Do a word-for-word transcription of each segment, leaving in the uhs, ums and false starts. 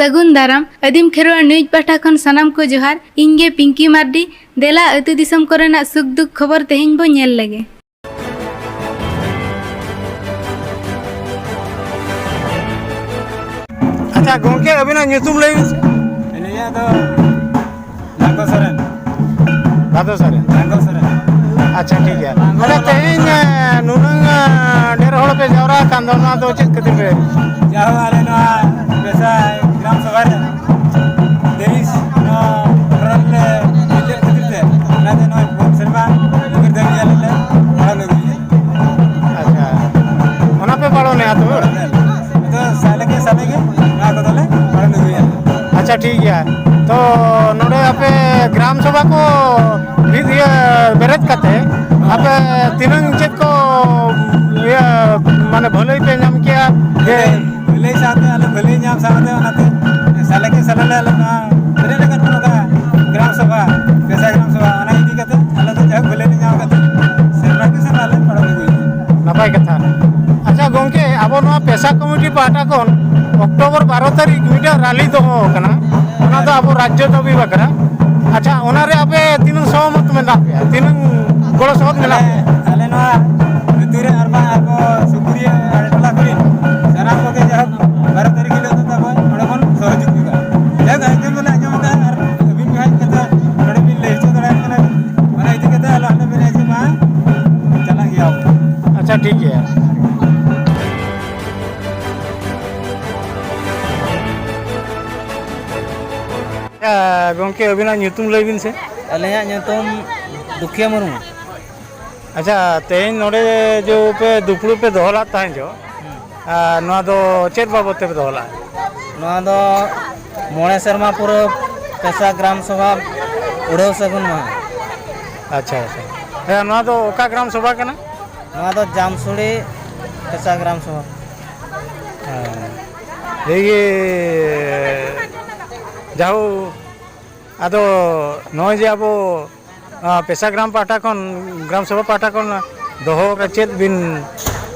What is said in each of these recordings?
ᱥᱟᱹᱜᱩᱱ ᱫᱟᱨᱟᱢ᱾ ᱟᱹᱫᱤᱢ ᱠᱷᱮᱨᱣᱟᱲ ᱱᱤᱭᱩᱡᱽ ᱯᱟᱦᱴᱟ ᱠᱷᱚᱱ ᱥᱟᱱᱟᱢ ᱠᱚ ᱡᱚᱦᱟᱨ᱾ ᱤᱧ ᱜᱮ ᱯᱤᱝᱠᱤ ᱢᱟᱨᱰᱤ᱾ ᱫᱮᱞᱟ ᱟᱹᱛᱩ ᱫᱤᱥᱚᱢ ᱠᱚᱨᱮᱱᱟᱜ ᱥᱩᱠ ᱫᱩᱠ ᱠᱷᱚᱵᱚᱨ ᱛᱮᱦᱮᱧ ᱵᱚ ᱧᱮᱞ ᱞᱮᱜᱮ᱾ ᱟᱪᱪᱷᱟ ᱜᱚᱝᱠᱮ, ᱟᱹᱵᱤᱱᱟᱜ ᱧᱩᱛᱩᱢ ᱞᱟᱹᱭ ᱵᱤᱱ ᱥᱮ᱾ ᱟᱹᱞᱤᱧᱟᱜ ᱫᱚ ᱞᱟᱝᱜᱚ ᱥᱚᱨᱮᱱ᱾ ᱵᱷᱟᱫᱚ ᱥᱚᱨᱮᱱ᱾ ᱞᱟᱝᱜᱚ ᱥᱚᱨᱮᱱ᱾ ᱟᱪᱪᱷᱟ, ᱴᱷᱤᱠ ᱜᱮᱭᱟ᱾ ᱟᱪᱪᱷᱟ, ᱛᱮᱦᱮᱧ, ᱮ, ᱱᱩᱱᱟᱹᱝ, ᱮ, ᱰᱷᱮᱨ ᱦᱚᱲ ᱯᱮ ᱡᱟᱣᱨᱟ ᱟᱠᱟᱱ ᱫᱚ, ᱱᱚᱣᱟ ᱫᱚ ᱪᱮᱫ ᱠᱷᱟᱹᱛᱤᱨ ᱯᱮ? ᱡᱟᱦᱳ, ᱟᱞᱮ ᱱᱚᱣᱟ ᱯᱮᱥᱟ ᱜᱨᱟᱢ ᱥᱚᱵᱷᱟ ᱨᱮ ᱛᱤᱨᱤᱥ ᱱᱚᱣᱟ ᱴᱚᱴᱷᱟ ᱨᱮ ᱥᱮᱞᱮᱫ ᱠᱷᱟᱹᱛᱤᱨ ᱛᱮ, ᱚᱱᱟᱛᱮ ᱱᱚᱜᱼᱚᱭ ᱯᱩᱱ ᱥᱮᱨᱢᱟ ᱩᱢᱮᱨ ᱫᱷᱟᱹᱵᱤᱡ ᱟᱞᱮ ᱞᱮ ᱯᱟᱲᱦᱟᱣ ᱟᱹᱜᱩᱭᱮᱫᱟ᱾ ᱟᱪᱪᱷᱟ, ᱚᱱᱟ ᱯᱮ ᱯᱟᱞᱚᱱᱮᱜᱼᱟ ᱛᱚ? ᱟᱫᱚ ᱥᱟᱞᱮ ᱠᱮ ᱥᱟᱞᱮ ᱜᱮ ᱱᱚᱣᱟ ᱠᱚᱫᱚᱞᱮ ᱯᱟᱲᱦᱟᱣ ᱟᱹᱜᱩᱭᱮᱫᱟ᱾ ᱟᱪᱪᱷᱟ, ᱴᱷᱤᱠ ᱜᱮᱭᱟ᱾ ᱛᱚ ᱱᱚᱰᱮ ᱟᱯᱮ ᱜᱨᱟᱢ ᱥᱚᱵᱷᱟ ᱠᱚ ᱢᱤᱫ ᱤᱭᱟᱹ ᱵᱮᱨᱮᱫ ᱠᱟᱛᱮ ᱟᱯᱮ ᱛᱤᱱᱟᱹᱝ ᱪᱮᱫ ᱠᱚ ᱤᱭᱟᱹ ᱢᱟᱱᱮ ᱵᱷᱟᱹᱞᱟᱹᱭ ᱯᱮ ᱧᱟᱢ ᱠᱮᱜᱼᱟ? ᱡᱮ ᱵᱷᱟᱹᱞᱟᱹᱭ ᱥᱟᱶᱛᱮ ᱟᱞᱮ ᱵᱷᱟᱹᱞᱟᱹᱭ ᱧᱟᱢ ᱥᱟᱶᱛᱮ ᱚᱱᱟᱛᱮ ᱥᱟᱞᱮ ᱠᱮ ᱥᱟᱞᱮ ᱞᱮ ᱟᱞᱮ ᱱᱚᱣᱟ ᱵᱮᱨᱮᱫ ᱟᱠᱟᱫ ᱱᱚᱝᱠᱟ ᱜᱨᱟᱢ ᱥᱚᱵᱷᱟ, ᱯᱮᱥᱟ ᱜᱨᱟᱢ ᱥᱚᱵᱷᱟ, ᱚᱱᱟ ᱤᱫᱤ ᱠᱟᱛᱮ ᱟᱞᱮ ᱫᱚ ᱡᱟᱭᱦᱳᱠ ᱵᱷᱟᱹᱞᱟᱹᱭ ᱞᱮ ᱧᱟᱢ ᱠᱟᱛᱮ ᱥᱮᱨᱢᱟ ᱠᱮ ᱥᱮᱨᱢᱟ ᱞᱮ ᱯᱟᱲᱦᱟᱣ ᱟᱹᱜᱩᱭᱮᱫᱟ᱾ ᱱᱟᱯᱟᱭ ᱠᱟᱛᱷᱟ᱾ ᱟᱪᱪᱷᱟ ᱜᱚᱝᱠᱮ, ᱟᱵᱚ ᱱᱚᱣᱟ ᱯᱮᱥᱟ ᱠᱚᱢᱤᱴᱤ ᱯᱟᱦᱴᱟ ᱠᱷᱚᱱ ᱚᱠᱴᱳᱵᱚᱨ ᱵᱟᱨᱚ ᱛᱟᱹᱨᱤᱠᱷ ᱢᱤᱫᱴᱟᱝ ᱨᱟᱞᱤ ᱫᱚᱦᱚ ᱟᱠᱟᱱᱟ, ᱚᱱᱟ ᱫᱚ ᱟᱵᱚ ᱨᱟᱡᱽᱡᱚ ᱫᱟᱹᱵᱤ ᱵᱟᱠᱷᱨᱟ᱾ ᱟᱪᱪᱷᱟ, ᱚᱱᱟᱨᱮ ᱟᱯᱮ ᱛᱤᱱᱟᱹᱝ ᱥᱚᱦᱚᱢᱚᱛ ᱢᱮᱱᱟᱜ ᱯᱮᱭᱟ, ᱛᱤᱱᱟᱹᱝ ᱜᱚᱲᱚ ᱥᱚᱦᱚᱫ ᱢᱮᱱᱟᱜ ᱯᱮᱭᱟ? ᱟᱞᱮ ᱱᱚᱣᱟ ᱟᱹᱛᱩ ᱨᱮ ᱟᱨ ᱵᱟᱝ ᱟᱵᱚ ᱥᱩᱯᱩᱨᱤᱭᱟᱹ ᱟᱲᱮ ᱴᱚᱞᱟ ᱠᱚᱨᱮᱱ ᱥᱟᱱᱟᱢ ᱠᱚᱜᱮ ᱡᱟᱭᱦᱳᱠ ᱵᱟᱨᱚ ᱛᱟᱹᱨᱤᱠᱷ ᱦᱤᱞᱳᱜ ᱫᱚ ᱛᱟᱵᱚ ᱚᱸᱰᱮ ᱵᱚᱱ ᱥᱚᱦᱚᱡᱳᱜᱽ ᱧᱚᱜᱟ᱾ ᱡᱟᱭᱦᱳᱠ, ᱟᱸᱡᱚᱢ ᱫᱚᱞᱮ ᱟᱸᱡᱚᱢ ᱟᱠᱟᱫᱼᱟ ᱟᱨ ᱟᱹᱵᱤᱱ ᱜᱮ ᱦᱟᱸᱜ ᱠᱟᱛᱷᱟ ᱱᱚᱰᱮ ᱵᱤᱱ ᱞᱟᱹᱭ ᱦᱚᱪᱚ ᱫᱟᱲᱮᱭᱟᱜ ᱠᱟᱱᱟ᱾ ᱚᱱᱟ ᱤᱫᱤ ᱠᱟᱛᱮ ᱟᱞᱮ ᱦᱚᱸᱞᱮ ᱢᱮᱱᱮᱫᱼᱟ ᱡᱮ ᱵᱟᱝ, ᱪᱟᱞᱟᱜ ᱜᱮᱭᱟ ᱵᱚᱱ᱾ ᱟᱪᱪᱷᱟ, ᱴᱷᱤᱠ ᱜᱮᱭᱟ᱾ ᱟᱪᱪᱷᱟ, ᱜᱚᱢᱠᱮ, ᱟᱹᱵᱤᱱᱟᱜ ᱧᱩᱛᱩᱢ ᱞᱟᱹᱭ ᱵᱤᱱ ᱥᱮ᱾ ᱟᱹᱞᱤᱧᱟᱜ ᱧᱩᱛᱩᱢ ᱫᱩᱠᱷᱤᱭᱟᱹ ᱢᱩᱨᱢᱩ᱾ ᱟᱪᱪᱷᱟ, ᱛᱮᱦᱮᱧ ᱱᱚᱰᱮ ᱡᱮ ᱯᱮ ᱫᱩᱯᱲᱩᱵ ᱯᱮ ᱫᱚᱦᱚ ᱞᱮᱫ ᱛᱟᱦᱮᱸ ᱡᱚ, ᱦᱩᱸ᱾ ᱟᱨ ᱱᱚᱣᱟ ᱫᱚ ᱪᱮᱫ ᱵᱟᱵᱚᱛ ᱛᱮᱯᱮ ᱫᱚᱦᱚ ᱞᱮᱫᱼᱟ? ᱱᱚᱣᱟ ᱫᱚ ᱢᱚᱬᱮ ᱥᱮᱨᱢᱟ ᱯᱩᱨᱟᱹᱣ ᱯᱮᱥᱟ ᱜᱨᱟᱢ ᱥᱚᱵᱷᱟ ᱩᱰᱷᱟᱹᱣ ᱥᱟᱹᱜᱩᱱ ᱢᱟᱦᱟ᱾ ᱟᱪᱪᱷᱟ, ᱟᱪᱪᱷᱟ᱾ ᱦᱮᱸ, ᱱᱚᱣᱟ ᱫᱚ ᱚᱠᱟ ᱜᱨᱟᱢ ᱥᱚᱵᱷᱟ ᱠᱟᱱᱟ? ᱱᱚᱣᱟ ᱫᱚ ᱡᱟᱢᱥᱩᱲᱤ ᱯᱮᱥᱟ ᱜᱨᱟᱢ ᱥᱚᱵᱷᱟ᱾ ᱦᱮᱸ᱾ ᱴᱷᱤᱠ ᱜᱮ, ᱡᱟᱦᱳ, ᱟᱫᱚ ᱱᱚᱜᱼᱚᱭ ᱡᱮ ᱟᱵᱚ, ᱟᱸ, ᱯᱮᱥᱟ ᱜᱨᱟᱢ ᱯᱟᱦᱴᱟ ᱠᱷᱚᱱ, ᱜᱨᱟᱢ ᱥᱚᱵᱷᱟ ᱯᱟᱦᱴᱟ ᱠᱷᱚᱱ ᱫᱚᱦᱚ ᱟᱠᱟᱫ, ᱪᱮᱫ ᱵᱤᱱ,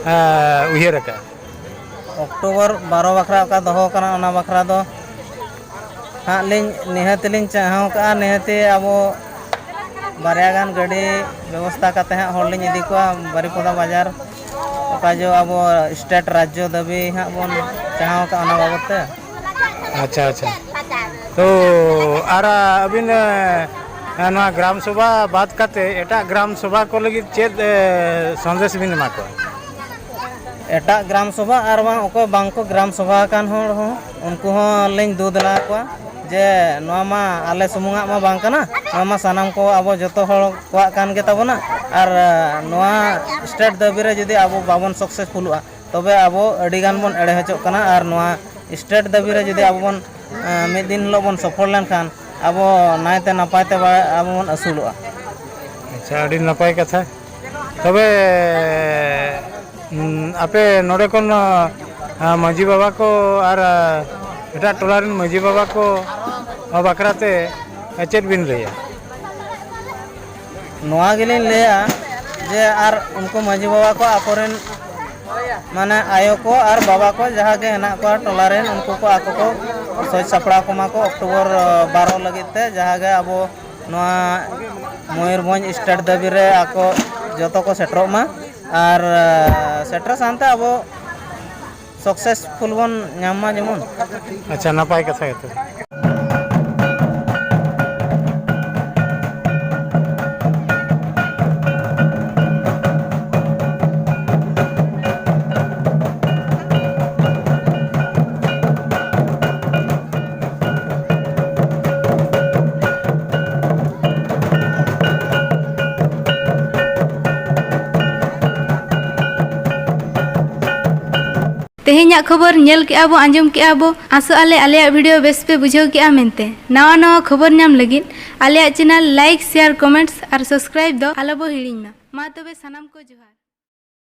ᱟᱸ, ᱩᱭᱦᱟᱹᱨ ᱟᱠᱟᱫᱼᱟ? ᱚᱠᱴᱳᱵᱚᱨ ᱵᱟᱨᱚ ᱵᱟᱠᱷᱨᱟ ᱚᱠᱟ ᱫᱚᱦᱚ ᱠᱟᱱᱟ, ᱚᱱᱟ ᱵᱟᱠᱷᱨᱟ ᱫᱚ ᱦᱟᱸᱜ ᱞᱤᱧ ᱱᱤᱦᱟᱹᱛ ᱞᱤᱧ ᱪᱟᱦᱟᱣ ᱠᱟᱜᱼᱟ, ᱱᱤᱦᱟᱹᱛ ᱟᱵᱚ ᱵᱟᱨᱭᱟ ᱜᱟᱱ ᱜᱟᱹᱰᱤ ᱵᱮᱵᱚᱥᱛᱷᱟ ᱠᱟᱛᱮ ᱦᱟᱸᱜ ᱦᱚᱲ ᱞᱤᱧ ᱤᱫᱤ ᱠᱚᱣᱟ ᱵᱟᱨᱤᱯᱚᱫᱟ ᱵᱟᱡᱟᱨ, ᱚᱠᱟ ᱡᱚ ᱟᱵᱚ ᱥᱴᱮᱴ ᱨᱟᱡᱽᱡᱚ ᱫᱟᱹᱵᱤ ᱦᱟᱸᱜ ᱵᱚᱱ ᱪᱟᱦᱟᱣ ᱠᱟᱜᱼᱟ ᱚᱱᱟ ᱵᱟᱵᱚᱫ ᱛᱮ᱾ ᱟᱪᱪᱷᱟ, ᱟᱪᱪᱷᱟ᱾ ᱛᱚ ᱟᱨ ᱟᱹᱵᱤᱱ, ᱮ, ᱱᱚᱣᱟ ᱜᱨᱟᱢ ᱥᱚᱵᱷᱟ ᱵᱟᱫ ᱠᱟᱛᱮ ᱮᱴᱟᱜ ᱜᱨᱟᱢ ᱥᱚᱵᱷᱟ ᱠᱚ ᱞᱟᱹᱜᱤᱫ ᱪᱮᱫ, ᱮ, ᱥᱟᱸᱫᱮᱥ ᱵᱤᱱ ᱮᱢᱟ ᱠᱚᱣᱟ? ᱮᱴᱟᱜ ᱜᱨᱟᱢ ᱥᱚᱵᱷᱟ ᱟᱨ ᱵᱟᱝ ᱚᱠᱚᱭ ᱵᱟᱝ ᱠᱚ ᱜᱨᱟᱢ ᱥᱚᱵᱷᱟ ᱟᱠᱟᱱ ᱦᱚᱲ ᱦᱚᱸ, ᱩᱱᱠᱩ ᱦᱚᱸ ᱞᱤᱧ ᱫᱩ ᱫᱮᱞᱟ ᱟᱠᱚᱣᱟ ᱡᱮ ᱱᱚᱣᱟ ᱢᱟ ᱟᱞᱮ ᱥᱩᱢᱩᱝᱟᱜ ᱢᱟ ᱵᱟᱝ ᱠᱟᱱᱟ, ᱱᱚᱣᱟ ᱢᱟ ᱥᱟᱱᱟᱢ ᱠᱚ ᱟᱵᱚ ᱡᱚᱛᱚ ᱦᱚᱲ ᱠᱚᱣᱟᱜ ᱠᱟᱱ ᱜᱮ ᱛᱟᱵᱚᱱᱟ᱾ ᱟᱨ, ᱮ, ᱱᱚᱣᱟ ᱥᱴᱮᱴ ᱫᱟᱹᱵᱤ ᱨᱮ ᱡᱩᱫᱤ ᱟᱵᱚ ᱵᱟᱵᱚᱱ ᱥᱟᱠᱥᱮᱥᱯᱷᱩᱞᱚᱜᱼᱟ, ᱛᱚᱵᱮ ᱟᱵᱚ ᱟᱹᱰᱤ ᱜᱟᱱ ᱵᱚᱱ ᱮᱲᱮ ᱦᱚᱪᱚᱜ ᱠᱟᱱᱟ᱾ ᱟᱨ ᱱᱚᱣᱟ ᱥᱴᱮᱴ ᱫᱟᱹᱵᱤ ᱨᱮ ᱡᱩᱫᱤ ᱟᱵᱚ ᱵᱚᱱ, ᱮ, ᱢᱤᱫ ᱫᱤᱱ ᱦᱤᱞᱳᱜ ᱵᱚᱱ ᱥᱚᱯᱷᱚᱞ ᱞᱮᱱᱠᱷᱟᱱ ᱟᱵᱚ ᱱᱟᱭᱛᱮ ᱱᱟᱯᱟᱭ ᱛᱮ ᱵᱟ-, ᱟᱵᱚ ᱵᱚᱱ ᱟᱹᱥᱩᱞᱚᱜᱼᱟ᱾ ᱟᱪᱪᱷᱟ, ᱟᱹᱰᱤ ᱱᱟᱯᱟᱭ ᱠᱟᱛᱷᱟ᱾ ᱛᱚᱵᱮ, ᱩᱸ, ᱟᱯᱮ ᱱᱚᱰᱮ ᱠᱷᱚᱱ, ᱟ, ᱢᱟᱹᱡᱷᱤ ᱵᱟᱵᱟ ᱠᱚ ᱟᱨ, ᱟ, ᱮᱴᱟᱜ ᱴᱚᱞᱟ ᱨᱮᱱ ᱢᱟᱹᱡᱷᱤ ᱵᱟᱵᱟ ᱠᱚ ᱵᱟᱠᱷᱨᱟ ᱛᱮ ᱪᱮᱫ ᱵᱤᱱ ᱞᱟᱹᱭᱟ? ᱱᱚᱣᱟ ᱜᱮᱞᱤᱧ ᱞᱟᱹᱭᱟ ᱡᱮ ᱟᱨ ᱩᱱᱠᱩ ᱢᱟᱹᱡᱷᱤ ᱵᱟᱵᱟ ᱠᱚ ᱟᱠᱚᱨᱮᱱ ᱢᱟᱱᱮ ᱟᱭᱳ ᱠᱚ ᱟᱨ ᱵᱟᱵᱟ ᱠᱚ ᱡᱟᱦᱟᱸ ᱜᱮ ᱦᱮᱱᱟᱜ ᱠᱚᱣᱟ ᱴᱚᱞᱟ ᱨᱮᱱ, ᱩᱱᱠᱩ ᱠᱚ ᱟᱠᱚ ᱠᱚ ᱥᱚᱡᱽ ᱥᱟᱯᱲᱟᱣ ᱠᱚᱢᱟ ᱠᱚ ᱚᱠᱴᱳᱵᱚᱨ ᱵᱟᱨᱚ ᱞᱟᱹᱜᱤᱫ ᱛᱮ, ᱡᱟᱦᱟᱸ ᱜᱮ ᱟᱵᱚ ᱱᱚᱣᱟ ᱢᱚᱭᱩᱨᱵᱷᱚᱸᱡᱽ ᱥᱴᱮᱴ ᱫᱟᱹᱵᱤ ᱨᱮ ᱟᱠᱚ ᱡᱚᱛᱚ ᱠᱚ ᱥᱮᱴᱮᱨᱚᱜ ᱢᱟ᱾ ᱟᱨ, ᱥᱮᱴᱮᱨ ᱥᱟᱶᱛᱮ ᱟᱵᱚ ᱥᱟᱠᱥᱮᱥᱯᱷᱩᱞ ᱵᱚᱱ ᱧᱟᱢ ᱢᱟ ᱡᱮᱢᱚᱱ᱾ ᱟᱪᱪᱷᱟ, ᱱᱟᱯᱟᱭ ᱠᱟᱛᱷᱟ ᱜᱮ ᱛᱚᱵᱮ᱾ ᱛᱮᱦᱮᱧᱟᱜ ᱠᱷᱚᱵᱚᱨ ᱧᱮᱞ ᱠᱮᱜᱼᱟ ᱵᱚ, ᱟᱸᱡᱚᱢ ᱠᱮᱜᱼᱟ ᱵᱚ᱾ ᱟᱥᱚᱜ ᱟᱞᱮ ᱟᱞᱮᱭᱟᱜ ᱵᱷᱤᱰᱤᱭᱳ ᱵᱮᱥ ᱯᱮ ᱵᱩᱡᱷᱟᱹᱣ ᱠᱮᱜᱼᱟ ᱢᱮᱱᱛᱮ᱾ ᱱᱟᱣᱟ ᱱᱟᱣᱟ ᱠᱷᱚᱵᱚᱨ ᱧᱟᱢ ᱞᱟᱹᱜᱤᱫ ᱟᱞᱮᱭᱟᱜ ᱪᱮᱱᱮᱞ ᱞᱟᱭᱤᱠ, ᱥᱮᱭᱟᱨ, ᱠᱚᱢᱮᱱᱴᱥ ᱟᱨ ᱥᱟᱵᱥᱠᱨᱟᱭᱤᱵ ᱫᱚ ᱟᱞᱚ ᱵᱚ ᱦᱤᱲᱤᱧ ᱢᱟ᱾ ᱢᱟ ᱛᱚᱵᱮ ᱥᱟᱱᱟᱢ ᱠᱚ ᱡᱚᱦᱟᱨ᱾